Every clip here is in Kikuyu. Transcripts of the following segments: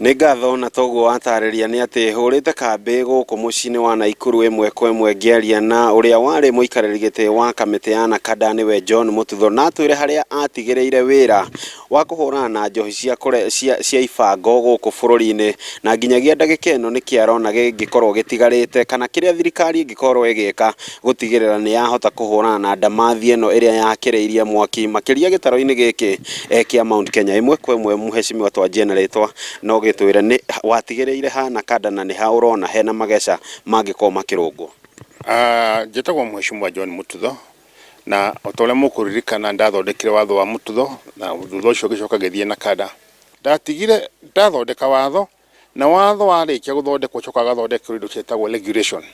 Nĩ ngatho na toguo watarĩria nĩ atĩ hũrĩte kambĩ gũkũ mũciĩ-inĩ wa Naikuru ĩmwe kwa ĩmwe ngĩaria na ũrĩa warĩ mũikarĩri gĩtĩ wa kamĩtĩ ya NACADA nĩwe John Mũtutho na atwĩre harĩa atigĩrĩire wĩra wa kũhũrana na njohi cia, kũre, cia, cia ibango gũkũ bũrũri-inĩ na nginyagia ndagĩka ĩno nĩkĩ arona gĩngĩkorwo gĩtigarĩte kana kĩrĩa thirikari ĩngĩkorwo ĩgĩka gũtigĩrĩra nĩ yahota kũhũrana na ndamathi ĩno ĩrĩa yakĩrĩirie mwaki makĩria gĩtaro-inĩ gĩkĩ kĩa Mount Kenya. Ĩmwe kwa ĩmwe mheshimiwa twanjie na rĩtwa no gĩtwĩre nĩ watigĩrĩire ha NACADA na nĩ ha ũrona hena mageca mangĩkorwo makĩrũngwo. Njĩtagwo Mheshimiwa John Mututho na o ta ũrĩa mũkũririkana ndathondekire watho wa Mututho na thutha ũcio ngĩcoka ngĩthiĩ NACADA. Ndatigire ndathondeka watho na watho warĩkia gũthondekwo ũcokaga ũgathondekerwo indo ciĩtagwo regulation.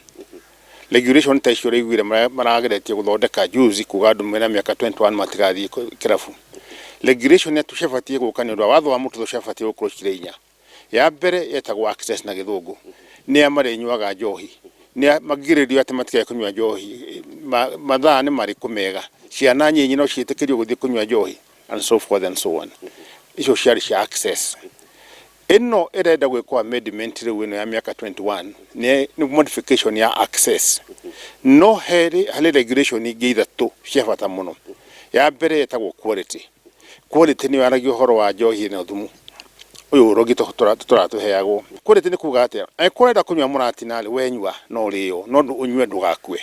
Regulation ta icio ũraiguire marageretie gũthondeka juzi kuga andũ mena mĩaka 21 matigathiĩ kĩrabu. Regulation ciabatiĩ gũka nĩ ũndũ wa watho wa Mututho ciabatiĩ gũkorwo cirĩ inya. Ya mbere yetagwo access na gĩthũngũ, nĩ a marĩnyuaga njohi, nĩ a magirĩrĩrio atĩ matikae kũnyua njohi, mathaa nĩ marĩkũ mega, ciana nyinyi no ciĩtĩkĩrio gũthiĩ kũnyua njohi and so forth and so on. Icio ciarĩ cia access. Ĩno ĩrenda gwĩkwo amendment rĩu ĩno ya mĩaka 21 nĩ modification ya access. No harĩ regulation ingĩ ithatũ cia bata mũno. Ya mbere yetagwo quality. Quality nĩyo yaragia ũhoro wa njohi na thumu ũyũ ũrũgi tũratũheagwo. Quality nĩ kuga atĩa? Angĩkorwo ũrenda kũnyua mũratina rĩ, we nyua no ũrĩo no ũnyue ndũgakue.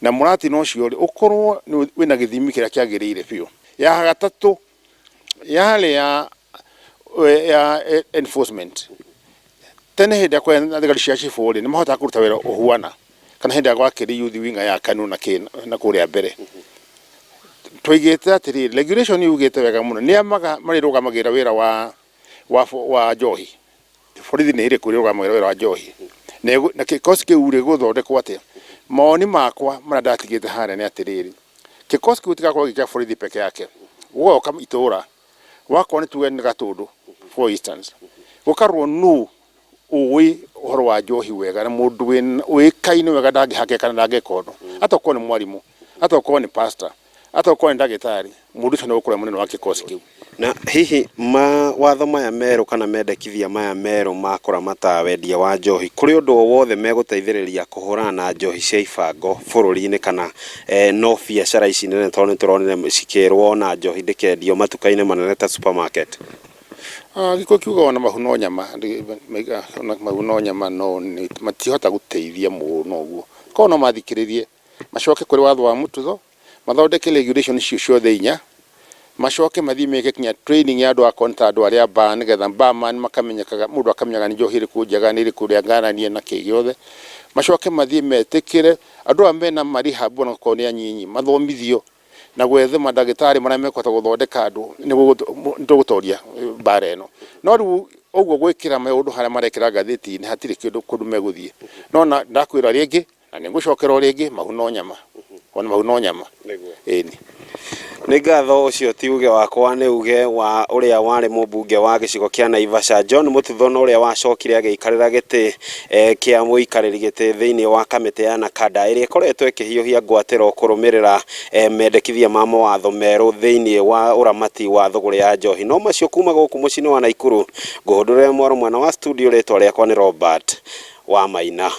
Na mũratina ũcio rĩ, ũkorwo wĩna gĩthimi kĩrĩa kĩagĩrĩire biũ. Ya gatatũ yarĩ ya ya enforcement. Tene hĩndĩ ĩrĩa kwarĩ na thigari cia cibũ rĩ, nĩ mahotaga kũruta wĩra ũhuana kana hĩndĩ ĩrĩa gwakĩrĩ youth wing ya KANU na kĩ na kũrĩa mbere. Twaigĩte atĩrĩrĩ, regulation yugĩte wega mũno nĩa marĩrũgamagĩrĩra wĩra wa wa wa njohi. Borithi nĩ ĩrĩkũ ĩrĩrũgamagĩrĩra wĩra wa njohi? Na kĩkosi kĩu rĩ gĩgũthondekwo atĩa? Mawoni makwa marĩa ndatigĩte harĩa nĩ atĩrĩrĩ, kĩkosi kĩu gĩtigakorwo gĩ kĩa borithi peke yake, gũgoka itũra, wakorwo nĩ tuge nĩ Gatũndũ for instance, gũkarorwo nũ ũĩ ũhoro wa njohi wega na mũndũ ũĩkaine wega ndangĩhake kana ndangĩka ũndũ, atokorwo nĩ mwarimũ, atokorwo nĩ pastor, atokorwo nĩ ndagĩtarĩ, mũndũ ũcio nĩ ũgũkorwo e mũnene wa kĩkosi kĩu. Na hihi mawatho maya merũ kana mendekithia maya merũ ma kũramata wendia wa njohi kũrĩ ũndũ o wothe megũteithĩrĩria kũhũrana na njohi cia ibango bũrũri-inĩ kana no biacara ici nene tondũ nĩ tũronire cikĩrwo ona njohi ndĩkendio matuka-inĩ manene ta supermarket? Gĩkũyũ kiugaga ona mahu no nyama, ona mahu no nyama no matihota gũteithia mũno ũguo. Korwo no mathikĩrĩrie macoke kũrĩ watho wa Mututho, mathondeke regulation icio ciothe inya, macoke mathiĩ meke nginya training ya andũ akorwo nĩ ta andũ arĩa bar nĩgetha barman makamenyekaga mũndũ akamenyaga nĩ njohi ĩrĩkũ njega nĩ ĩrĩkũ ĩrĩa ngananie na kĩ gĩothe. Macoke mathiĩ metĩkĩre andũ aya mena ma rehab onakorwo nĩ anyinyi mathomithio na gwethe mandagĩtarĩ marĩa mekũhota gũthondeka andũ nĩguo tũgũtoria mbara ĩno. No rĩu ũguo gwĩkĩra maũndũ harĩa marekĩra ngathĩti-inĩ hatirĩ kĩndũ kũndũ megũthiĩ. No ndakwĩra rĩngĩ na nĩ ngũcokera o rĩngĩ mahu no nyama, ona mahu no nyama. Ĩni. Nĩ ngatho ũcio ti uge wakwa nĩ uge wa ũrĩa warĩ mũmbunge wa gĩcigo kĩa Naivasha John Mũtutho na ũrĩa wacokire agĩikarĩra gĩtĩ kĩa mũikarĩri gĩtĩ thĩinĩ wa kamĩtĩ ya NACADA ĩrĩa ĩkoretwo ĩkĩhiũhia ngwatĩro kũrũmĩrĩra mendekithia ma mawatho merũ thĩinĩ wa ũramati wa thũgũrĩ ya njohi. No macio kuma gũkũ mũciĩ-inĩ wa Naikuru ngũhũndũrĩre mwaro mwena wa studio rĩtwa rĩakwa nĩ Robert Wamaina.